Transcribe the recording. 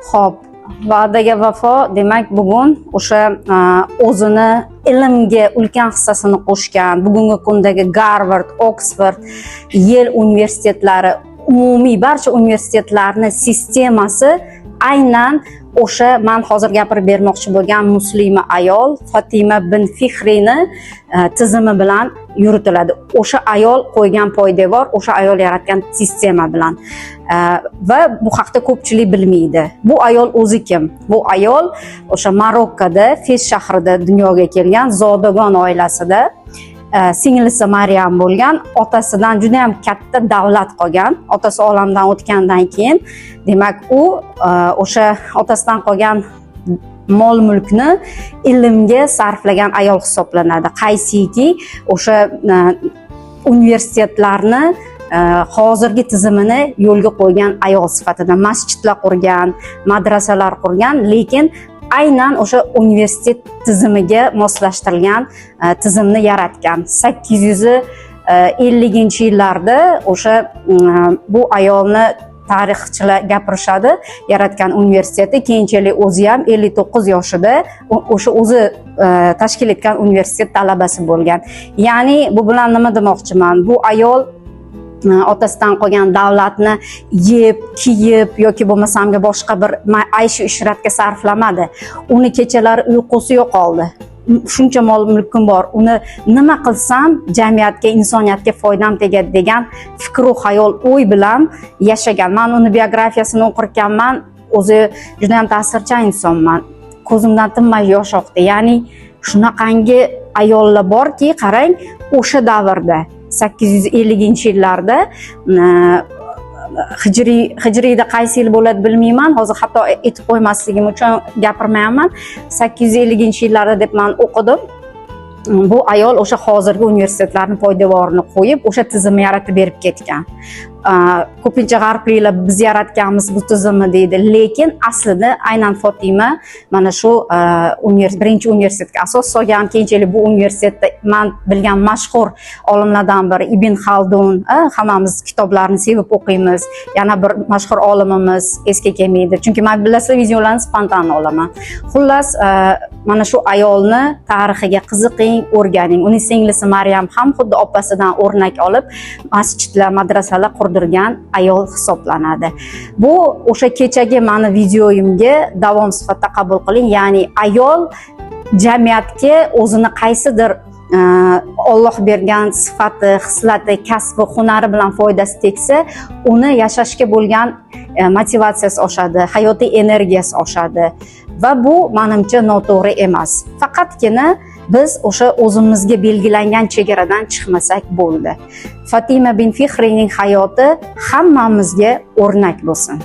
Xo'p, va'daga vafo, demak, bugun o'sha o'zini ilmga ulkan hissasini qo'shgan, bugungi kundagi Garvard, Oksford, Yale universitetlari, umumiy barcha universitetlarni sistemasi aynan o'sha man hozir gapirib bermoqchi bo'lgan muslima ayol Fatima bin Fixriyni tizimi bilan yuritiladi. O'sha ayol qo'ygan poydevor, o'sha ayol yaratgan sistema bilan. Va bu haqda ko'pchilik bilmaydi. Bu ayol o'zi kim? Bu ayol o'sha Marokkoda, Fes shahrida dunyoga kelgan, zodagon oilasida singlisi Maryam bo'lgan, otasidan juda ham katta davlat qolgan. Otasi olamdan o'tgandan keyin, demak, u o'sha otasidan qolgan mol mulkni ilmga sarflagan ayol hisoblanadi. Qaysiki o'sha universitetlarni hozirgi tizimini yo'lga qo'ygan ayol sifatida masjidlar qurgan, madrasalar qurgan, lekin aynan o'sha universitet tizimiga moslashtirilgan tizimni yaratgan. 850-yillarda o'sha bu ayolni tarixchilar gapirishadi, yaratgan universiteti. Keyinchalik o'zi ham 59 yoshida o'sha o'zi tashkil etgan universitet talabasi bo'lgan. Ya'ni bu bilan nima demoqchiman? Bu ayol otasidan qolgan davlatni yeb, kiyib yoki bo'lmasam boshqa bir ayshu ishratga sarflamadi. Uni kechalari uyqusi yo'qoldi. Shuncha mol mulkim bor, uni nima qilsam jamiyatga, insoniyatga foydam tegadi degan fikru xayol, o'y bilan yashagan. Man uni biografiyasini o'qirkanman, o'zi juda ham ta'sirchan insonman, ko'zimdan tinmay yosh oqdi. Ya'ni shunaqangi ayollar borki, qarang, o'sha davrda, 850-yillarda, hijriy, hijriyda qaysi yil bo'ladi bilmayman, hozir xato aytib qo'ymasligim uchun gapirmayapman, 850-yillarda deb man o'qidim. Bu ayol o'sha hozirgi universitetlarni poydevorini qo'yib, o'sha tizimni yaratib berib ketgan. Ko'pincha g'arbliklar biz yaratganmiz bu tizimni deydi, lekin aslida aynan Fotima mana shu birinchi universitetga asos solgan. Keyinchalik bu universitetda man bilgan mashhur olimlardan biri Ibn Xaldun, hammamiz kitoblarini sevib o'qiymiz. Yana bir mashhur olimimiz esga kelmaydi, chunki man, bilasizlar, videolarni spontan olaman. Xullas, mana shu ayolni tarixiga qiziqing, o'rganing. Uning singlisi Maryam ham xuddi opasidan o'rnak olib, masjidlar, madrasalar qurdirgan ayol hisoblanadi. Bu o'sha kechagi mani videoyimga davom sifatida qabul qiling. Ya'ni ayol jamiyatga o'zini qaysidir Olloh bergan sifati, xislati, kasbi, hunari bilan foydasi tegsa, uni yashashga bo'lgan motivatsiyasi oshadi, hayotiy energiyasi oshadi va bu manimcha noto'g'ri emas. Faqatgina biz o'sha o'zimizga belgilangan chegaradan chiqmasak bo'ldi. Fatima bin Fixriyning hayoti hammamizga o'rnak bo'lsin.